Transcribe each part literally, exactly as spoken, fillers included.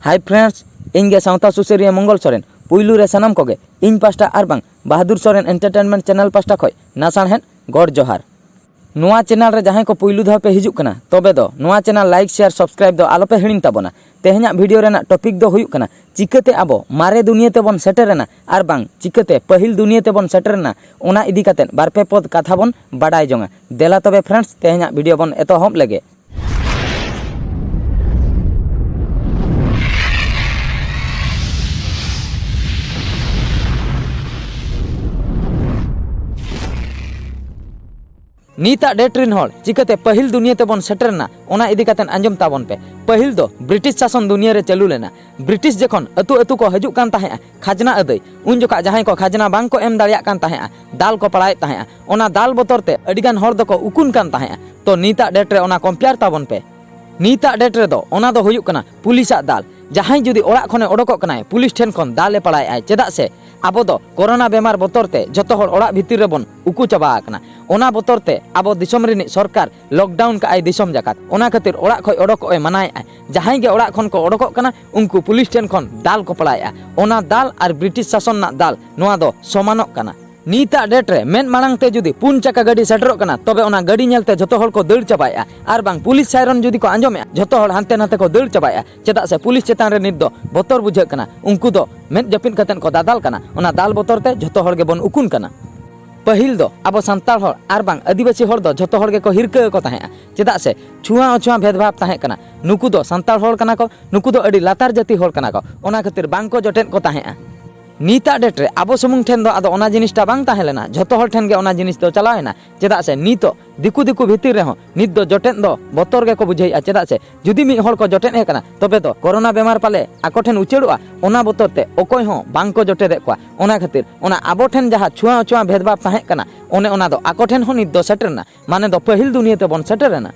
Hi friends, ᱤᱧ ᱜᱮ ᱥᱟᱶᱛᱟ ᱥᱩᱥᱟᱹᱨᱤᱭᱟᱹ ᱢᱚᱝᱜᱚᱞ ᱥᱚᱨᱮᱱ᱾ ᱯᱩᱭᱞᱩ ᱨᱮ ᱥᱟᱱᱟᱢ ᱠᱚᱜᱮ ᱤᱧ ᱯᱟᱥᱴᱟ ᱟᱨ ᱵᱟᱝ ᱵᱟᱦᱟᱫᱩᱨ ᱥᱚᱨᱮᱱ Entertainment Channel ᱯᱟᱥᱴᱟ ᱠᱷᱚᱱ ᱱᱟᱥᱟᱲᱦᱮᱫ ᱜᱚᱰ ᱡᱚᱦᱟᱨ᱾ ᱱᱚᱣᱟ ᱪᱮᱱᱮᱞ ᱨᱮ ᱡᱟᱦᱟᱸᱭ ᱠᱚ ᱯᱩᱭᱞᱩ ᱫᱷᱟᱣ ᱯᱮ ᱦᱤᱡᱩᱜ ᱠᱟᱱᱟ, ᱛᱚᱵᱮ ᱫᱚ ᱱᱚᱣᱟ ᱪᱮᱱᱮᱞ like, share, subscribe ᱫᱚ ᱟᱞᱚᱯᱮ ᱦᱤᱲᱤᱧ ᱛᱟᱵᱚᱱᱟ᱾ ᱛᱮᱦᱮᱧᱟᱜ ᱵᱷᱤᱰᱤᱭᱳ ᱨᱮᱱᱟᱜ ᱴᱚᱯᱤᱠ ᱫᱚ ᱦᱩᱭᱩᱜ ᱠᱟᱱᱟ, ᱪᱤᱠᱟᱹᱛᱮ ᱟᱵᱚ ᱢᱟᱨᱮ ᱫᱩᱱᱤᱭᱟᱹ ᱛᱮᱵᱚᱱ ᱥᱮᱴᱮᱨᱮᱱᱟ ᱟᱨ ᱵᱟᱝ ᱪᱤᱠᱟᱹᱛᱮ ᱯᱟᱹᱦᱤᱞ ᱫᱩᱱᱤᱭᱟᱹ ᱛᱮᱵᱚᱱ ᱥᱮᱴᱮᱨᱮᱱᱟ, ᱚᱱᱟ ᱤᱫᱤ ᱠᱟᱛᱮᱫ ᱵᱟᱨᱯᱮ ᱯᱚᱫ ᱠᱟᱛᱷᱟ ᱵᱚᱱ ᱵᱟᱰᱟᱭ ᱡᱚᱝᱟ᱾ ᱫᱮᱞᱟ ᱛᱚᱵᱮ friends, ᱛᱮᱦᱮᱧᱟᱜ ᱵᱷᱤᱰᱤᱭᱳ ᱵᱚᱱ ᱮᱛᱚᱦᱚᱵ ᱞᱮᱜᱮ᱾ ᱱᱤᱛᱟᱜ ᱰᱮᱴ ᱨᱮᱱ ᱦᱚᱲ ᱪᱤᱠᱟᱹᱛᱮ ᱯᱟᱹᱦᱤᱞ ᱫᱩᱱᱤᱭᱟᱹ ᱛᱮᱵᱚᱱ ᱥᱮᱴᱮᱨ ᱮᱱᱟ, ᱚᱱᱟ ᱤᱫᱤ ᱠᱟᱛᱮ ᱟᱸᱡᱚᱢ ᱛᱟᱵᱚᱱ ᱯᱮ᱾ ᱯᱟᱹᱦᱤᱞ ᱫᱚ ᱵᱨᱤᱴᱤᱥ ᱥᱟᱥᱚᱱ ᱫᱩᱱᱤᱭᱟᱹ ᱨᱮ ᱪᱟᱹᱞᱩ ᱞᱮᱱᱟ᱾ ᱵᱨᱤᱴᱤᱥ ᱡᱚᱠᱷᱚᱱ ᱟᱹᱛᱩ ᱟᱹᱛᱩ ᱠᱚ ᱦᱤᱡᱩᱜ ᱠᱟᱱ ᱛᱟᱦᱮᱸᱜᱼᱟ ᱠᱷᱟᱡᱽᱱᱟ ᱟᱹᱫᱟᱹᱭ, ᱩᱱ ᱡᱚᱠᱷᱟᱜ ᱡᱟᱦᱟᱸᱭ ᱠᱚ ᱠᱷᱟᱡᱽᱱᱟ ᱵᱟᱝ ᱠᱚ ᱮᱢ ᱫᱟᱲᱮᱭᱟᱜ ᱠᱟᱱ ᱛᱟᱦᱮᱸᱜᱼᱟ, ᱫᱟᱞ ᱠᱚ ᱯᱟᱲᱟᱣᱮᱫ ᱛᱟᱦᱮᱸᱜᱼᱟ᱾ ᱚᱱᱟ ᱫᱟᱞ ᱵᱚᱛᱚᱨ ᱛᱮ ᱟᱹᱰᱤᱜᱟᱱ ᱦᱚᱲ ᱫᱚᱠᱚ ᱩᱠᱩᱱ ᱠᱟᱱ ᱛᱟᱦᱮᱸᱜᱼᱟ᱾ ᱛᱚ ᱱᱤᱛᱟᱜ ᱰᱮᱴ ᱨᱮ ᱚᱱᱟ ᱠᱚᱢᱯᱮᱭᱟᱨ ᱛᱟᱵᱚᱱ ᱯᱮ᱾ ᱱᱤᱛᱟᱜ ᱰᱮᱴ ᱨᱮᱫᱚ ᱚᱱᱟ ᱫᱚ ᱦᱩᱭᱩᱜ ᱠᱟᱱᱟ ᱯᱩᱞᱤᱥᱟᱜ ᱫᱟᱞ᱾ ᱡᱟᱦᱟᱸᱭ ᱡᱩᱫᱤ ᱚᱲᱟᱜ ᱠᱷᱚᱱᱮ ᱚᱰᱚᱠᱚᱜ ᱠᱟᱱᱟᱭ, ᱯᱩᱞᱤᱥ ᱴᱷᱮᱱ ᱠᱷᱚᱱ ᱫᱟᱞ ᱮ ᱯᱟᱲᱟᱣᱮᱫᱼᱟᱭ᱾ ᱪᱮᱫᱟᱜ ᱥᱮ ᱟᱵᱚ ᱫᱚ ᱠᱳᱨᱳᱱᱟ ᱵᱮᱢᱟᱨ ᱵᱚᱛᱚᱨ ᱛᱮ ᱡᱚᱛᱚ ᱦᱚᱲ ᱚᱲᱟᱜ ᱵᱷᱤᱛᱤᱨ ᱨᱮᱵᱚᱱ ᱩᱠᱩ ᱪᱟᱵᱟ ᱟᱠᱟᱱᱟ᱾ ᱚᱱᱟ ᱵᱚᱛᱚᱨ ᱛᱮ ᱟᱵᱚ ᱫᱤᱥᱚᱢ ᱨᱤᱱᱤᱡ ᱥᱚᱨᱠᱟᱨ ᱞᱚᱠᱰᱟᱣᱩᱱ ᱠᱟᱜᱼᱟᱭ ᱫᱤᱥᱚᱢ ᱡᱟᱠᱟᱛ᱾ ᱚᱱᱟ ᱠᱷᱟᱹᱛᱤᱨ ᱚᱲᱟᱜ ᱠᱷᱚᱱ ᱚᱰᱚᱠᱚᱜ ᱮ ᱢᱟᱱᱟᱭᱮᱫᱼᱟᱭ᱾ ᱡᱟᱦᱟᱸᱭ ᱜᱮ ᱚᱲᱟᱜ ᱠᱷᱚᱱ ᱠᱚ ᱚᱰᱚᱠᱚᱜ ᱠᱟᱱᱟ, ᱩᱱᱠᱩ ᱯᱩᱞᱤᱥ ᱴᱷᱮᱱ ᱠᱷᱚᱱ ᱫᱟᱞ ᱠᱚ ᱯᱟᱲᱟᱣᱮᱫᱼᱟ᱾ ᱚᱱᱟ ᱫᱟᱞ ᱟᱨ ᱵᱨᱤᱴᱤᱥ ᱥᱟᱥᱚᱱ ᱨᱮᱱᱟᱜ ᱫᱟᱞ, ᱱᱚᱣᱟ ᱫᱚ ᱥᱚᱢᱟᱱᱚᱜ ᱠᱟᱱᱟ᱾ ᱱᱤᱛᱟᱜ ᱰᱮᱴ ᱨᱮ ᱢᱮᱫ ᱢᱟᱲᱟᱝ ᱛᱮ ᱡᱩᱫᱤ ᱯᱩᱱ ᱪᱟᱠᱟ ᱜᱟᱹᱰᱤ ᱥᱮᱴᱮᱨᱚᱜ ᱠᱟᱱᱟ, ᱛᱚᱵᱮ ᱚᱱᱟ ᱜᱟᱹᱰᱤ ᱧᱮᱞᱛᱮ ᱡᱷᱚᱛᱚ ᱦᱚᱲ ᱠᱚ ᱫᱟᱹᱲ ᱪᱟᱵᱟᱭᱮᱫᱼᱟ᱾ ᱟᱨ ᱵᱟᱝ ᱯᱩᱞᱤᱥ ᱥᱟᱭᱨᱚᱱ ᱡᱩᱫᱤ ᱠᱚ ᱟᱸᱡᱚᱢᱮᱫᱼᱟ, ᱡᱷᱚᱛᱚ ᱦᱚᱲ ᱦᱟᱱᱛᱮ ᱱᱟᱛᱮ ᱠᱚ ᱫᱟᱹᱲ ᱪᱟᱵᱟᱭᱮᱫᱼᱟ᱾ ᱪᱮᱫᱟᱜ ᱥᱮ ᱯᱩᱞᱤᱥ ᱪᱮᱛᱟᱱ ᱨᱮ ᱱᱤᱛ ᱫᱚ ᱵᱚᱛᱚᱨ ᱵᱩᱡᱷᱟᱹᱜ ᱠᱟᱱᱟ᱾ ᱩᱱᱠᱩ ᱫᱚ ᱢᱮᱫ ᱡᱟᱹᱯᱤᱫ ᱠᱟᱛᱮᱫ ᱠᱚ ᱫᱟᱫᱟᱞ ᱠᱟᱱᱟ᱾ ᱚᱱᱟ ᱫᱟᱞ ᱵᱚᱛᱚᱨ ᱛᱮ ᱡᱷᱚᱛᱚ ᱦᱚᱲ ᱜᱮᱵᱚᱱ ᱩᱠᱩᱱ ᱠᱟᱱᱟ᱾ ᱯᱟᱹᱦᱤᱞ ᱫᱚ ᱟᱵᱚ ᱥᱟᱱᱛᱟᱲ ᱦᱚᱲ ᱟᱨ ᱵᱟᱝ ᱟᱹᱫᱤᱵᱟᱹᱥᱤ ᱦᱚᱲ ᱫᱚ ᱡᱷᱚᱛᱚ ᱦᱚᱲ ᱜᱮᱠᱚ ᱦᱤᱨᱠᱟᱹ ᱟᱠᱚ ᱛᱟᱦᱮᱸᱫᱼᱟ᱾ ᱪᱮᱫᱟᱜ ᱥᱮ ᱪᱷᱩᱣᱟ ᱚᱪᱷᱩᱣᱟ ᱵᱷᱮᱫᱽᱵᱷᱟᱵᱽ ᱛᱟᱦᱮᱸ ᱠᱟᱱᱟ᱾ ᱱᱩᱠᱩ ᱫᱚ ᱥᱟᱱᱛᱟᱲ ᱦᱚᱲ ᱠᱟᱱᱟ ᱠᱚ, ᱱᱩᱠᱩ ᱫᱚ ᱟᱹᱰᱤ ᱞᱟᱛᱟᱨ ᱡᱟᱹᱛᱤ ᱦᱚᱲ ᱠᱟᱱᱟ ᱠᱚ, ᱚᱱᱟ ᱠᱷᱟᱹᱛᱤᱨ ᱵᱟᱝ ᱠᱚ ᱡᱚᱴᱮᱫ ᱠᱚ ᱛᱟᱦᱮᱸᱫᱼᱟ᱾ ᱱᱤᱛᱟᱜ ᱰᱮᱴ ᱨᱮ ᱟᱵᱚ ᱥᱩᱢᱩᱝ ᱴᱷᱮᱱ ᱫᱚ ᱟᱫᱚ ᱚᱱᱟ ᱡᱤᱱᱤᱥᱴᱟ ᱵᱟᱝ ᱛᱟᱦᱮᱸ ᱞᱮᱱᱟ, ᱡᱷᱚᱛᱚ ᱦᱚᱲ ᱴᱷᱮᱱ ᱜᱮ ᱚᱱᱟ ᱡᱤᱱᱤᱥ ᱫᱚ ᱪᱟᱞᱟᱣ ᱮᱱᱟ᱾ ᱪᱮᱫᱟᱜ ᱥᱮ ᱱᱤᱛᱚᱜ ᱫᱤᱠᱩ ᱫᱤᱠᱩ ᱵᱷᱤᱛᱤᱨ ᱨᱮᱦᱚᱸ ᱱᱤᱛ ᱫᱚ ᱡᱚᱴᱮᱫ ᱫᱚ ᱵᱚᱛᱚᱨ ᱜᱮᱠᱚ ᱵᱩᱡᱷᱟᱹᱣᱮᱫᱼᱟ᱾ ᱪᱮᱫᱟᱜ ᱥᱮ ᱡᱩᱫᱤ ᱢᱤᱫ ᱦᱚᱲ ᱠᱚ ᱡᱚᱴᱮᱫ ᱮ ᱠᱟᱱᱟ, ᱛᱚᱵᱮ ᱫᱚ ᱠᱳᱨᱳᱱᱟ ᱵᱮᱢᱟᱨ ᱯᱟᱞᱮ ᱟᱠᱚ ᱴᱷᱮᱱ ᱩᱪᱟᱹᱲᱚᱜᱼᱟ, ᱚᱱᱟ ᱵᱚᱛᱚᱨ ᱛᱮ ᱚᱠᱚᱭ ᱦᱚᱸ ᱵᱟᱝ ᱠᱚ ᱡᱚᱴᱮᱫᱮᱫ ᱠᱚᱣᱟ᱾ ᱚᱱᱟ ᱠᱷᱟᱹᱛᱤᱨ ᱚᱱᱟ ᱟᱵᱚ ᱴᱷᱮᱱ ᱡᱟᱦᱟᱸ ᱪᱷᱩᱣᱟ ᱚᱪᱷᱩᱣᱟ ᱵᱷᱮᱫᱽᱵᱷᱟᱵᱽ ᱛᱟᱦᱮᱸ ᱠᱟᱱᱟ, ᱚᱱᱮ ᱚᱱᱟ ᱫᱚ ᱟᱠᱚ ᱴᱷᱮᱱ ᱦᱚᱸ ᱱᱤᱛ ᱫᱚ ᱥᱮᱴᱮᱨ ᱮᱱᱟ᱾ ᱢᱟᱱᱮ ᱫᱚ ᱯᱟᱹᱦᱤᱞ ᱫᱩᱱᱤᱭᱟᱹ ᱛᱮᱵᱚᱱ ᱥᱮᱴᱮᱨ ᱮᱱᱟ᱾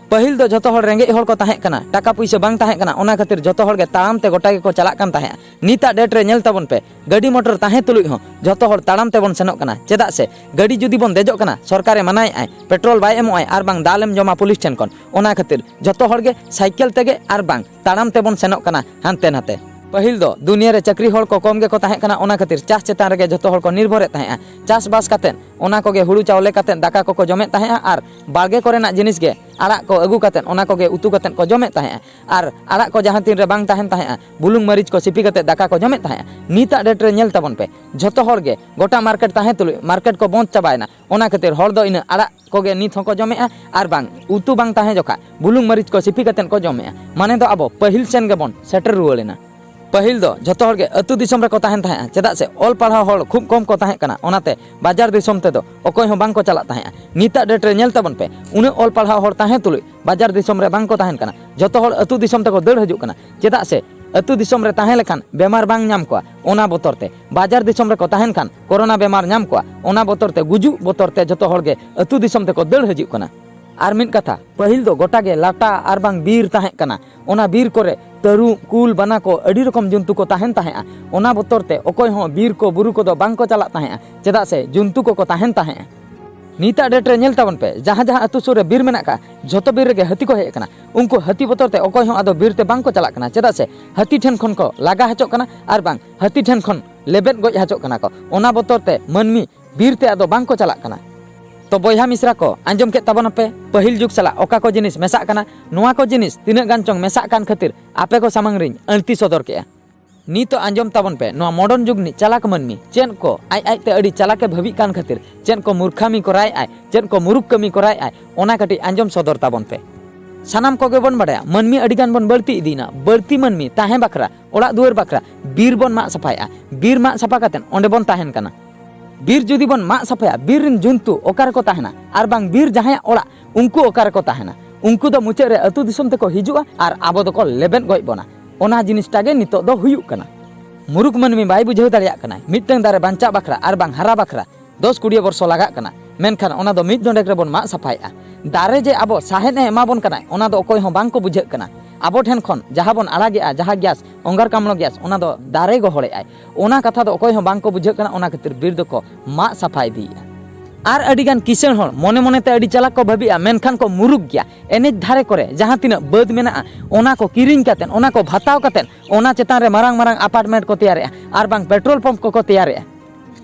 ᱯᱟᱹᱦᱤᱞ ᱫᱚ ᱡᱷᱚᱛᱚ ᱦᱚᱲ ᱨᱮᱸᱜᱮᱡ ᱦᱚᱲ ᱠᱚ ᱛᱟᱦᱮᱸ ᱠᱟᱱᱟ, ᱴᱟᱠᱟ ᱯᱩᱭᱥᱟᱹ ᱵᱟᱝ ᱛᱟᱦᱮᱸ ᱠᱟᱱᱟ, ᱚᱱᱟ ᱠᱷᱟᱹᱛᱤᱨ ᱡᱷᱚᱛᱚ ᱦᱚᱲ ᱜᱮ ᱛᱟᱲᱟᱢ ᱛᱮ ᱜᱚᱴᱟ ᱜᱮᱠᱚ ᱪᱟᱞᱟᱜ ᱠᱟᱱ ᱛᱟᱦᱮᱸᱫ᱾ ᱱᱤᱛᱟᱜ ᱰᱮᱴ ᱨᱮ ᱧᱮᱞ ᱛᱟᱵᱚᱱ ᱯᱮ, ᱜᱟᱹᱰᱤ ᱢᱚᱴᱚᱨ ᱛᱟᱦᱮᱸ ᱛᱩᱞᱩᱡ ᱦᱚᱸ ᱡᱷᱚᱛᱚ ᱦᱚᱲ ᱛᱟᱲᱟᱢ ᱛᱮᱵᱚᱱ ᱥᱮᱱᱚᱜ ᱠᱟᱱᱟ᱾ ᱪᱮᱫᱟᱜ ᱥᱮ ᱜᱟᱹᱰᱤ ᱡᱩᱫᱤ ᱵᱚᱱ ᱫᱮᱡᱚᱜ ᱠᱟᱱᱟ, ᱥᱚᱨᱠᱟᱨᱮ ᱢᱟᱱᱟᱭᱮᱫ ᱟᱭ, ᱯᱮᱴᱨᱳᱞ ᱵᱟᱭ ᱮᱢᱚᱜ ᱟᱭ ᱟᱨ ᱵᱟᱝ ᱫᱟᱞᱮᱢ ᱡᱚᱢᱟ ᱯᱩᱞᱤᱥ ᱴᱷᱮᱱ ᱠᱷᱚᱱ᱾ ᱚᱱᱟ ᱠᱷᱟᱹᱛᱤᱨ ᱡᱷᱚᱛᱚ ᱦᱚᱲ ᱜᱮ ᱥᱟᱭᱠᱮᱞ ᱛᱮᱜᱮ ᱟᱨ ᱵᱟᱝ ᱛᱟᱲᱟᱢ ᱛᱮᱵᱚᱱ ᱥᱮᱱᱚᱜ ᱠᱟᱱᱟ ᱦᱟᱱᱛᱮ ᱱᱟᱛᱮ᱾ ᱯᱟᱹᱦᱤᱞ ᱫᱚ ᱫᱩᱱᱤᱭᱟᱹ ᱨᱮ ᱪᱟᱹᱠᱨᱤ ᱦᱚᱲ ᱠᱚ ᱠᱚᱢ ᱜᱮᱠᱚ ᱛᱟᱦᱮᱸ ᱠᱟᱱᱟ, ᱚᱱᱟ ᱠᱷᱟᱹᱛᱤᱨ ᱪᱟᱥ ᱪᱮᱛᱟᱱ ᱨᱮᱜᱮ ᱡᱷᱚᱛᱚ ᱦᱚᱲ ᱠᱚ ᱱᱤᱨᱵᱷᱚᱨᱮᱫ ᱛᱟᱦᱮᱸᱜᱼᱟ᱾ ᱪᱟᱥᱵᱟᱥ ᱠᱟᱛᱮᱫ ᱚᱱᱟ ᱠᱚᱜᱮ ᱦᱩᱲᱩ ᱪᱟᱣᱞᱮ ᱠᱟᱛᱮᱫ ᱫᱟᱠᱟ ᱠᱚᱠᱚ ᱡᱚᱢᱮᱫ ᱛᱟᱦᱮᱸᱜᱼᱟ ᱟᱨ ᱵᱟᱲᱜᱮ ᱠᱚᱨᱮᱱᱟᱜ ᱡᱤᱱᱤᱥ ᱜᱮ ᱟᱲᱟᱜ ᱠᱚ ᱟᱹᱜᱩ ᱠᱟᱛᱮᱫ ᱚᱱᱟ ᱠᱚᱜᱮ ᱩᱛᱩ ᱠᱟᱛᱮᱫ ᱠᱚ ᱡᱚᱢᱮᱫ ᱛᱟᱦᱮᱸᱜᱼᱟ᱾ ᱟᱨ ᱟᱲᱟᱜ ᱠᱚ ᱡᱟᱦᱟᱸ ᱛᱤᱱ ᱨᱮ ᱵᱟᱝ ᱛᱟᱦᱮᱱ ᱛᱟᱦᱮᱸᱜᱼᱟ, ᱵᱩᱞᱩᱝ ᱢᱟᱹᱨᱤᱪ ᱠᱚ ᱥᱤᱯᱤ ᱠᱟᱛᱮᱫ ᱫᱟᱠᱟ ᱠᱚ ᱡᱚᱢᱮᱫ ᱛᱟᱦᱮᱸᱜᱼᱟ᱾ ᱱᱤᱛᱟᱜ ᱰᱮᱴ ᱨᱮ ᱧᱮᱞ ᱛᱟᱵᱚᱱ ᱯᱮ, ᱡᱷᱚᱛᱚ ᱦᱚᱲ ᱜᱮ ᱜᱚᱴᱟ ᱢᱟᱨᱠᱮᱴ ᱛᱟᱦᱮᱸ ᱛᱩᱞᱩᱡ ᱢᱟᱨᱠᱮᱴ ᱠᱚ ᱵᱚᱱᱫ ᱪᱟᱵᱟᱭᱮᱱᱟ᱾ ᱚᱱᱟ ᱠᱷᱟᱹᱛᱤᱨ ᱦᱚᱲ ᱫᱚ ᱤᱱᱟᱹ ᱟᱲᱟᱜ ᱠᱚᱜᱮ ᱱᱤᱛ ᱦᱚᱸᱠᱚ ᱡᱚᱢᱮᱜᱼᱟ ᱟᱨ ᱵᱟᱝ ᱩᱛᱩ ᱵᱟᱝ ᱛᱟᱦᱮᱸ ᱡᱚᱠᱷᱟ ᱵᱩᱞᱩᱝ ᱢᱟᱹᱨᱤᱪ ᱠᱚ ᱥᱤᱯᱤ ᱠᱟᱛᱮᱫ ᱠᱚ ᱡᱚᱢᱮᱜᱼᱟ᱾ ᱢᱟᱱᱮ ᱫᱚ ᱟᱵᱚ ᱯᱟᱹᱦᱤᱞ ᱥᱮᱱ ᱜᱮᱵᱚᱱ ᱥᱮᱴᱮᱨ ᱨᱩᱣᱟᱹᱲ ᱮᱱᱟ᱾ ᱯᱟᱹᱦᱤᱞ ᱫᱚ ᱡᱷᱚᱛᱚ ᱦᱚᱲ ᱜᱮ ᱟᱹᱛᱩ ᱫᱤᱥᱚᱢ ᱨᱮᱠᱚ ᱛᱟᱦᱮᱱ ᱛᱟᱦᱮᱸᱜᱼᱟ, ᱪᱮᱫᱟᱜ ᱥᱮ ᱚᱞ ᱯᱟᱲᱦᱟᱣ ᱦᱚᱲ ᱠᱷᱩᱵ ᱠᱚᱢ ᱠᱚ ᱛᱟᱦᱮᱸ ᱠᱟᱱᱟ, ᱚᱱᱟᱛᱮ ᱵᱟᱡᱟᱨ ᱫᱤᱥᱚᱢ ᱛᱮᱫᱚ ᱚᱠᱚᱭ ᱦᱚᱸ ᱵᱟᱝ ᱠᱚ ᱪᱟᱞᱟᱜ ᱛᱟᱦᱮᱸᱜᱼᱟ᱾ ᱱᱤᱛᱟᱜ ᱰᱮᱴ ᱨᱮ ᱧᱮᱞ ᱛᱟᱵᱚᱱ ᱯᱮ, ᱩᱱᱟᱹᱜ ᱚᱞ ᱯᱟᱲᱦᱟᱣ ᱦᱚᱲ ᱛᱟᱦᱮᱸ ᱛᱩᱞᱩᱡ ᱵᱟᱡᱟᱨ ᱫᱤᱥᱚᱢ ᱨᱮ ᱵᱟᱝ ᱠᱚ ᱛᱟᱦᱮᱱ ᱠᱟᱱᱟ, ᱡᱷᱚᱛᱚ ᱦᱚᱲ ᱟᱹᱛᱩ ᱫᱤᱥᱚᱢ ᱛᱮᱠᱚ ᱫᱟᱹᱲ ᱦᱤᱡᱩᱜ ᱠᱟᱱᱟ᱾ ᱪᱮᱫᱟᱜ ᱥᱮ ᱟᱹᱛᱩ ᱫᱤᱥᱚᱢ ᱨᱮ ᱛᱟᱦᱮᱸ ᱞᱮᱠᱷᱟᱱ ᱵᱮᱢᱟᱨ ᱵᱟᱝ ᱧᱟᱢ ᱠᱚᱣᱟ, ᱚᱱᱟ ᱵᱚᱛᱚᱨ ᱛᱮ᱾ ᱵᱟᱡᱟᱨ ᱫᱤᱥᱚᱢ ᱨᱮᱠᱚ ᱛᱟᱦᱮᱱ ᱠᱷᱟᱱ ᱠᱳᱨᱳᱱᱟ ᱵᱮᱢᱟᱨ ᱧᱟᱢ ᱠᱚᱣᱟ, ᱚᱱᱟ ᱵᱚᱛᱚᱨ ᱛᱮ, ᱜᱩᱡᱩᱜ ᱵᱚᱛᱚᱨ ᱛᱮ ᱡᱷᱚᱛᱚ ᱦᱚᱲ ᱜᱮ ᱟᱹᱛᱩ ᱫᱤᱥᱚᱢ ᱛᱮᱠᱚ ᱫᱟᱹᱲ ᱦᱤᱡᱩᱜ ᱠᱟᱱᱟ᱾ ᱟᱨ ᱢᱤᱫ ᱠᱟᱛᱷᱟ, ᱯᱟᱹᱦᱤᱞ ᱫᱚ ᱜᱚᱴᱟ ᱜᱮ ᱞᱟᱴᱟ ᱟᱨ ᱵᱟᱝ ᱵᱤᱨ ᱛᱟᱦᱮᱸ ᱠᱟᱱᱟ᱾ ᱚᱱᱟ ᱵᱤᱨ ᱠᱚᱨᱮ ᱛᱟᱹᱨᱩᱵ, ᱠᱩᱞ, ᱵᱟᱱᱟ ᱠᱚ ᱟᱹᱰᱤ ᱨᱚᱠᱚᱢ ᱡᱚᱱᱛᱩ ᱠᱚ ᱛᱟᱦᱮᱱ ᱛᱟᱦᱮᱸᱜᱼᱟ᱾ ᱚᱱᱟ ᱵᱚᱛᱚᱨ ᱛᱮ ᱚᱠᱚᱭ ᱦᱚᱸ ᱵᱤᱨ ᱠᱚ ᱵᱩᱨᱩ ᱠᱚᱫᱚ ᱵᱟᱝ ᱠᱚ ᱪᱟᱞᱟᱜ ᱛᱟᱦᱮᱸᱜᱼᱟ, ᱪᱮᱫᱟᱜ ᱥᱮ ᱡᱚᱱᱛᱩ ᱠᱚᱠᱚ ᱛᱟᱦᱮᱱ ᱛᱟᱦᱮᱸᱜᱼᱟ᱾ ᱱᱤᱛᱟᱜ ᱰᱮᱴ ᱨᱮ ᱧᱮᱞ ᱛᱟᱵᱚᱱ ᱯᱮ, ᱡᱟᱦᱟᱸ ᱡᱟᱦᱟᱸ ᱟᱹᱛᱩ ᱥᱩᱨ ᱨᱮ ᱵᱤᱨ ᱢᱮᱱᱟᱜ ᱠᱟᱜᱼᱟ, ᱡᱷᱚᱛᱚ ᱵᱤᱨ ᱨᱮᱜᱮ ᱦᱟᱹᱛᱤ ᱠᱚ ᱦᱮᱡ ᱟᱠᱟᱱᱟ᱾ ᱩᱱᱠᱩ ᱦᱟᱹᱛᱤ ᱵᱚᱛᱚᱨ ᱛᱮ ᱚᱠᱚᱭ ᱦᱚᱸ ᱟᱫᱚ ᱵᱤᱨ ᱛᱮ ᱵᱟᱝ ᱠᱚ ᱪᱟᱞᱟᱜ ᱠᱟᱱᱟ, ᱪᱮᱫᱟᱜ ᱥᱮ ᱦᱟᱹᱛᱤ ᱴᱷᱮᱱ ᱠᱷᱚᱱ ᱠᱚ ᱞᱟᱜᱟ ᱦᱚᱪᱚᱜ ᱠᱟᱱᱟ ᱟᱨ ᱵᱟᱝ ᱦᱟᱹᱛᱤ ᱴᱷᱮᱱ ᱠᱷᱚᱱ ᱞᱮᱵᱮᱫ ᱜᱚᱡ ᱦᱚᱪᱚᱜ ᱠᱟᱱᱟ ᱠᱚ᱾ ᱚᱱᱟ ᱵᱚᱛᱚᱨ ᱛᱮ ᱢᱟᱹᱱᱢᱤ ᱵᱤᱨ ᱛᱮ ᱟᱫᱚ ᱵᱟᱝ ᱠᱚ ᱪᱟᱞᱟᱜ ᱠᱟᱱᱟ᱾ ᱛᱚ ᱵᱚᱭᱦᱟ ᱢᱤᱥᱨᱟ ᱠᱚ, ᱟᱸᱡᱚᱢ ᱠᱮᱫ ᱛᱟᱵᱚᱱᱟᱯᱮ ᱯᱟᱹᱦᱤᱞ ᱡᱩᱜᱽ ᱥᱟᱞᱟᱜ ᱚᱠᱟ ᱠᱚ ᱡᱤᱱᱤᱥ ᱢᱮᱥᱟᱜ ᱠᱟᱱᱟ᱾ ᱱᱚᱣᱟ ᱠᱚ ᱡᱤᱱᱤᱥ ᱛᱤᱱᱟᱹᱜ ᱜᱟᱱ ᱪᱚᱝ ᱢᱮᱥᱟᱜ ᱠᱟᱱ ᱠᱷᱟᱹᱛᱤᱨ ᱟᱯᱮ ᱠᱚ ᱥᱟᱢᱟᱝ ᱨᱤᱧ ᱟᱹᱲᱛᱤ ᱥᱚᱫᱚᱨ ᱠᱮᱜᱼᱟ᱾ ᱱᱤᱛᱚᱜ ᱟᱸᱡᱚᱢ ᱛᱟᱵᱚᱱ ᱯᱮ, ᱱᱚᱣᱟ ᱢᱚᱰᱚᱨᱱ ᱡᱩᱜᱽ ᱨᱤᱱᱤᱡ ᱪᱟᱞᱟᱠ ᱢᱟᱹᱱᱢᱤ ᱪᱮᱫ ᱠᱚ ᱟᱡ ᱟᱡᱛᱮ ᱟᱹᱰᱤ ᱪᱟᱞᱟᱠᱮ ᱵᱷᱟᱹᱵᱤᱜ ᱠᱟᱱ ᱠᱷᱟᱹᱛᱤᱨ ᱪᱮᱫ ᱠᱚ ᱢᱩᱨᱠᱷᱟᱢᱤ ᱠᱚᱨᱟᱣᱮᱫ ᱟᱭ, ᱪᱮᱫ ᱠᱚ ᱢᱩᱨᱩᱠ ᱠᱟᱹᱢᱤ ᱠᱚᱨᱟᱣᱮᱫ ᱟᱭ, ᱚᱱᱟ ᱠᱟᱹᱴᱤᱡ ᱟᱸᱡᱚᱢ ᱥᱚᱫᱚᱨ ᱛᱟᱵᱚᱱ ᱯᱮ᱾ ᱥᱟᱱᱟᱢ ᱠᱚᱜᱮ ᱵᱚᱱ ᱵᱟᱲᱟᱭᱟ, ᱢᱟᱹᱱᱢᱤ ᱟᱹᱰᱤ ᱜᱟᱱ ᱵᱚᱱ ᱵᱟᱹᱲᱛᱤ ᱤᱫᱤᱭᱮᱱᱟ᱾ ᱵᱟᱹᱲᱛᱤ ᱢᱟᱹᱱᱢᱤ ᱛᱟᱦᱮᱸ ᱵᱟᱠᱷᱨᱟ, ᱚᱲᱟᱜ ᱫᱩᱣᱟᱹᱨ ᱵᱟᱠᱷᱨᱟ ᱵᱤᱨ ᱵᱚᱱ ᱢᱟᱜ ᱥᱟᱯᱷᱟᱭᱮᱫᱼᱟ᱾ ᱵᱤᱨ ᱢᱟᱜ ᱥᱟᱯᱷᱟ ᱠᱟᱛᱮᱫ ᱚᱸᱰᱮ ᱵᱚᱱ ᱛᱟᱦᱮᱱ ᱠᱟᱱᱟ᱾ ᱵᱤᱨ ᱡᱩᱫᱤ ᱵᱚᱱ ᱢᱟᱜ ᱥᱟᱯᱷᱟᱭᱟ, ᱵᱤᱨ ᱨᱮᱱ ᱡᱚᱱᱛᱩ ᱚᱠᱟ ᱨᱮᱠᱚ ᱛᱟᱦᱮᱱᱟ? ᱟᱨ ᱵᱟᱝ ᱵᱤᱨ ᱡᱟᱦᱟᱸᱭᱟᱜ ᱚᱲᱟᱜ, ᱩᱱᱠᱩ ᱚᱠᱟ ᱨᱮᱠᱚ ᱛᱟᱦᱮᱱᱟ? ᱩᱱᱠᱩ ᱫᱚ ᱢᱩᱪᱟᱹᱫ ᱨᱮ ᱟᱹᱛᱩ ᱫᱤᱥᱚᱢ ᱛᱮᱠᱚ ᱦᱤᱡᱩᱜᱼᱟ ᱟᱨ ᱟᱵᱚ ᱫᱚᱠᱚ ᱞᱮᱵᱮᱫ ᱜᱚᱡ ᱵᱚᱱᱟ᱾ ᱚᱱᱟ ᱡᱤᱱᱤᱥᱴᱟ ᱜᱮ ᱱᱤᱛᱚᱜ ᱫᱚ ᱦᱩᱭᱩᱜ ᱠᱟᱱᱟ᱾ ᱢᱩᱨᱩᱠ ᱢᱟᱹᱱᱢᱤ ᱵᱟᱭ ᱵᱩᱡᱷᱟᱹᱣ ᱫᱟᱲᱮᱭᱟᱜ ᱠᱟᱱᱟ, ᱢᱤᱫᱴᱟᱝ ᱫᱟᱨᱮ ᱵᱟᱧᱪᱟᱜ ᱵᱟᱠᱷᱨᱟ ᱟᱨ ᱵᱟᱝ ᱦᱟᱨᱟ ᱵᱟᱠᱷᱨᱟ ᱫᱚᱥ ᱠᱩᱲᱤ ᱵᱚᱨᱥᱚ ᱞᱟᱜᱟᱜ ᱠᱟᱱᱟ᱾ ᱢᱮᱱᱠᱷᱟᱱ ᱚᱱᱟ ᱫᱚ ᱢᱤᱫ ᱰᱚᱸᱰᱮᱠ ᱨᱮᱵᱚᱱ ᱢᱟᱜ ᱥᱟᱯᱷᱟᱭᱮᱫᱼᱟ᱾ ᱫᱟᱨᱮ ᱡᱮ ᱟᱵᱚ ᱥᱟᱦᱮᱫ ᱮ ᱮᱢᱟ ᱵᱚᱱ ᱠᱟᱱᱟᱭ, ᱚᱱᱟ ᱫᱚ ᱚᱠᱚᱭ ᱦᱚᱸ ᱵᱟᱝ ᱠᱚ ᱵᱩᱡᱷᱟᱹᱜ ᱠᱟᱱᱟ᱾ ᱟᱵᱚ ᱴᱷᱮᱱ ᱠᱷᱚᱱ ᱡᱟᱦᱟᱸ ᱵᱚᱱ ᱟᱲᱟᱜᱮᱜᱼᱟ, ᱡᱟᱦᱟᱸ ᱜᱮᱥ, ᱚᱝᱜᱟᱨ ᱠᱟᱢᱞᱚ ᱜᱮᱥ, ᱚᱱᱟ ᱫᱚ ᱫᱟᱨᱮ ᱜᱚᱦᱚᱲᱮᱜᱼᱟᱭ᱾ ᱚᱱᱟ ᱠᱟᱛᱷᱟ ᱫᱚ ᱚᱠᱚᱭ ᱦᱚᱸ ᱵᱟᱝ ᱠᱚ ᱵᱩᱡᱷᱟᱹᱜ ᱠᱟᱱᱟ᱾ ᱚᱱᱟ ᱠᱷᱟᱹᱛᱤᱨ ᱵᱤᱨ ᱫᱚᱠᱚ ᱢᱟᱜ ᱥᱟᱯᱷᱟ ᱤᱫᱤᱭᱮᱫᱼᱟ᱾ ᱟᱨ ᱟᱹᱰᱤ ᱜᱟᱱ ᱠᱤᱥᱟᱹᱬ ᱦᱚᱲ ᱢᱚᱱᱮ ᱢᱚᱱᱮᱛᱮ ᱟᱹᱰᱤ ᱪᱟᱞᱟᱠ ᱠᱚ ᱵᱷᱟᱹᱵᱤᱜᱼᱟ, ᱢᱮᱱᱠᱷᱟᱱ ᱠᱚ ᱢᱩᱨᱩᱠ ᱜᱮᱭᱟ᱾ ᱮᱱᱮᱡ ᱫᱷᱟᱨᱮ ᱠᱚᱨᱮ ᱡᱟᱦᱟᱸ ᱛᱤᱱᱟᱹᱜ ᱵᱟᱹᱫᱽ ᱢᱮᱱᱟᱜᱼᱟ, ᱚᱱᱟ ᱠᱚ ᱠᱤᱨᱤᱧ ᱠᱟᱛᱮᱫ, ᱚᱱᱟ ᱠᱚ ᱵᱷᱟᱛᱟᱣ ᱠᱟᱛᱮᱫ, ᱚᱱᱟ ᱪᱮᱛᱟᱱ ᱨᱮ ᱢᱟᱨᱟᱝ ᱢᱟᱨᱟᱝ ᱟᱯᱟᱨᱴᱢᱮᱱᱴ ᱠᱚ ᱛᱮᱭᱟᱨᱮᱜᱼᱟ, ᱟᱨ ᱵᱟᱝ ᱯᱮᱴᱨᱳᱞ ᱯᱟᱢᱯ ᱠᱚᱠᱚ ᱛᱮᱭᱟᱨᱮᱜᱼᱟ᱾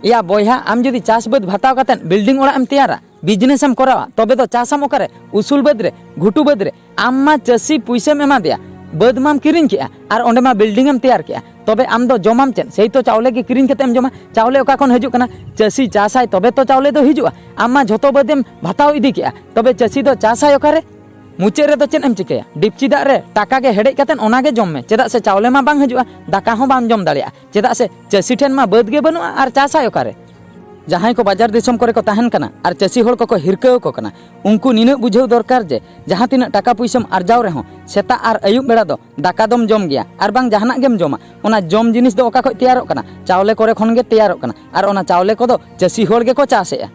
ᱮᱭᱟ ᱵᱚᱭᱦᱟ, ᱟᱢ ᱡᱩᱫᱤ ᱪᱟᱥ ᱵᱟᱹᱫᱽ ᱵᱷᱟᱛᱟᱣ ᱠᱟᱛᱮᱫ ᱵᱤᱞᱰᱤᱝ ᱚᱲᱟᱜ ᱮᱢ ᱛᱮᱭᱟᱨᱟ, ᱵᱤᱡᱽᱱᱮᱥ ᱮᱢ ᱠᱚᱨᱟᱣᱟ, ᱛᱚᱵᱮ ᱫᱚ ᱪᱟᱥᱟᱢ ᱚᱠᱟᱨᱮ? ᱩᱥᱩᱞ ᱵᱟᱹᱫᱽ ᱨᱮ, ᱜᱷᱩᱴᱩ ᱵᱟᱹᱫᱽ ᱨᱮ᱾ ᱟᱢ ᱢᱟ ᱪᱟᱹᱥᱤ ᱯᱩᱭᱥᱟᱹᱢ ᱮᱢᱟ ᱫᱮᱭᱟ, ᱵᱟᱹᱫᱽ ᱢᱟᱢ ᱠᱤᱨᱤᱧ ᱠᱮᱜᱼᱟ, ᱟᱨ ᱚᱸᱰᱮ ᱢᱟ ᱵᱤᱞᱰᱤᱝ ᱮᱢ ᱛᱮᱭᱟᱨ ᱠᱮᱜᱼᱟ, ᱛᱚᱵᱮ ᱟᱢ ᱫᱚ ᱡᱚᱢᱟᱢ ᱪᱮᱫ? ᱥᱮᱭ ᱛᱚ ᱪᱟᱣᱞᱮ ᱜᱮ ᱠᱤᱨᱤᱧ ᱠᱟᱛᱮ ᱮᱢ ᱡᱚᱢᱟ᱾ ᱪᱟᱣᱞᱮ ᱚᱠᱟ ᱠᱷᱚᱱ ᱦᱤᱡᱩᱜ ᱠᱟᱱᱟ? ᱪᱟᱹᱥᱤ ᱪᱟᱥᱟᱭ ᱛᱚᱵᱮ ᱛᱚ ᱪᱟᱣᱞᱮ ᱫᱚ ᱦᱤᱡᱩᱜᱼᱟ᱾ ᱟᱢ ᱢᱟ ᱡᱷᱚᱛᱚ ᱵᱟᱹᱫᱽ ᱮᱢ ᱵᱷᱟᱛᱟᱣ ᱤᱫᱤ ᱠᱮᱜᱼᱟ, ᱛᱚᱵᱮ ᱪᱟᱹᱥᱤ ᱫᱚ ᱪᱟᱥᱟᱭ ᱚᱠᱟᱨᱮ? ᱢᱩᱪᱟᱹᱫ ᱨᱮᱫᱚ ᱪᱮᱫ ᱮᱢ ᱪᱤᱠᱟᱹᱭᱟ? ᱰᱤᱯᱪᱤ ᱫᱟᱜ ᱨᱮ ᱴᱟᱠᱟ ᱜᱮ ᱦᱮᱰᱮᱡ ᱠᱟᱛᱮ ᱚᱱᱟ ᱜᱮ ᱡᱚᱢ ᱢᱮ, ᱪᱮᱫᱟᱜ ᱥᱮ ᱪᱟᱣᱞᱮ ᱢᱟ ᱵᱟᱝ ᱦᱤᱡᱩᱜᱼᱟ, ᱫᱟᱠᱟ ᱦᱚᱸ ᱵᱟᱢ ᱡᱚᱢ ᱫᱟᱲᱮᱭᱟᱜᱼᱟ, ᱪᱮᱫᱟᱜ ᱥᱮ ᱪᱟᱹᱥᱤ ᱴᱷᱮᱱ ᱢᱟ ᱵᱟᱹᱫᱽ ᱜᱮ ᱵᱟᱹᱱᱩᱜᱼᱟ ᱟᱨ ᱪᱟᱥᱟᱭ ᱚᱠᱟᱨᱮ? ᱡᱟᱦᱟᱸᱭ ᱠᱚ ᱵᱟᱡᱟᱨ ᱫᱤᱥᱚᱢ ᱠᱚᱨᱮ ᱠᱚ ᱛᱟᱦᱮᱱ ᱠᱟᱱᱟ ᱟᱨ ᱪᱟᱹᱥᱤ ᱦᱚᱲ ᱠᱚᱠᱚ ᱦᱤᱨᱠᱟᱹ ᱟᱠᱚ ᱠᱟᱱᱟ, ᱩᱱᱠᱩ ᱱᱤᱱᱟᱹᱜ ᱵᱩᱡᱷᱟᱹᱣ ᱫᱚᱨᱠᱟᱨ ᱡᱮ ᱡᱟᱦᱟᱸ ᱛᱤᱱᱟᱹᱜ ᱴᱟᱠᱟ ᱯᱩᱭᱥᱟᱹᱢ ᱟᱨᱡᱟᱣ ᱨᱮᱦᱚᱸ ᱥᱮᱛᱟᱜ ᱟᱨ ᱟᱹᱭᱩᱵ ᱵᱮᱲᱟ ᱫᱚ ᱫᱟᱠᱟ ᱫᱚᱢ ᱡᱚᱢ ᱜᱮᱭᱟ, ᱟᱨ ᱵᱟᱝ ᱡᱟᱦᱟᱱᱟᱜ ᱜᱮᱢ ᱡᱚᱢᱟ, ᱚᱱᱟ ᱡᱚᱢ ᱡᱤᱱᱤᱥ ᱫᱚ ᱚᱠᱟ ᱠᱷᱚᱱ ᱛᱮᱭᱟᱨᱚᱜ ᱠᱟᱱᱟ? ᱪᱟᱣᱞᱮ ᱠᱚᱨᱮ ᱠᱷᱚᱱ ᱜᱮ ᱛᱮᱭᱟᱨᱚᱜ ᱠᱟᱱᱟ, ᱟᱨ ᱚᱱᱟ ᱪᱟᱣᱞᱮ ᱠᱚᱫᱚ ᱪᱟᱹᱥᱤ ᱦᱚᱲ ᱜᱮᱠᱚ ᱪᱟᱥᱮᱜᱼᱟ᱾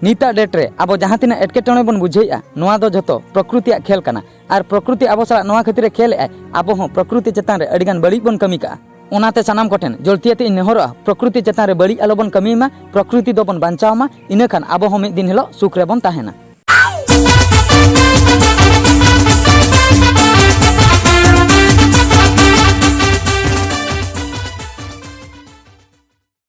ᱱᱤᱛᱟᱜ ᱰᱮᱴ ᱨᱮ ᱟᱵᱚ ᱡᱟᱦᱟᱸ ᱛᱤᱱᱟᱹᱜ ᱮᱴᱠᱮᱴᱚᱬᱮ ᱵᱚᱱ ᱵᱩᱡᱷᱟᱹᱣᱮᱫᱼᱟ, ᱱᱚᱣᱟ ᱫᱚ ᱡᱷᱚᱛᱚ ᱯᱨᱚᱠᱨᱤᱛᱤᱭᱟᱜ ᱠᱷᱮᱞ ᱠᱟᱱᱟ᱾ ᱟᱨ ᱯᱨᱚᱠᱨᱤᱛᱤ ᱟᱵᱚ ᱥᱟᱞᱟᱜ ᱱᱚᱣᱟ ᱠᱷᱟᱹᱛᱤᱨ ᱮ ᱠᱷᱮᱞ ᱮᱫᱼᱟᱭ, ᱟᱵᱚ ᱦᱚᱸ ᱯᱨᱚᱠᱨᱤᱛᱤ ᱪᱮᱛᱟᱱ ᱨᱮ ᱟᱹᱰᱤ ᱜᱟᱱ ᱵᱟᱹᱲᱤᱡ ᱵᱚᱱ ᱠᱟᱹᱢᱤ ᱠᱟᱜᱼᱟ᱾ ᱚᱱᱟᱛᱮ ᱥᱟᱱᱟᱢ ᱠᱚᱴᱷᱮᱱ ᱡᱚᱞᱛᱤᱭᱟᱛᱮ ᱤᱧ ᱱᱮᱦᱚᱨᱚᱜᱼᱟ, ᱯᱨᱚᱠᱨᱤᱛᱤ ᱪᱮᱛᱟᱱ ᱨᱮ ᱵᱟᱹᱲᱤᱡ ᱟᱞᱚᱵᱚᱱ ᱠᱟᱹᱢᱤᱭ ᱢᱟ, ᱯᱨᱚᱠᱨᱤᱛᱤ ᱫᱚᱵᱚᱱ ᱵᱟᱧᱪᱟᱣ ᱢᱟ, ᱤᱱᱟᱹ ᱠᱷᱟᱱ ᱟᱵᱚ ᱦᱚᱸ ᱢᱤᱫ ᱫᱤᱱ ᱦᱤᱞᱳᱜ ᱥᱩᱠ ᱨᱮᱵᱚᱱ ᱛᱟᱦᱮᱱᱟ᱾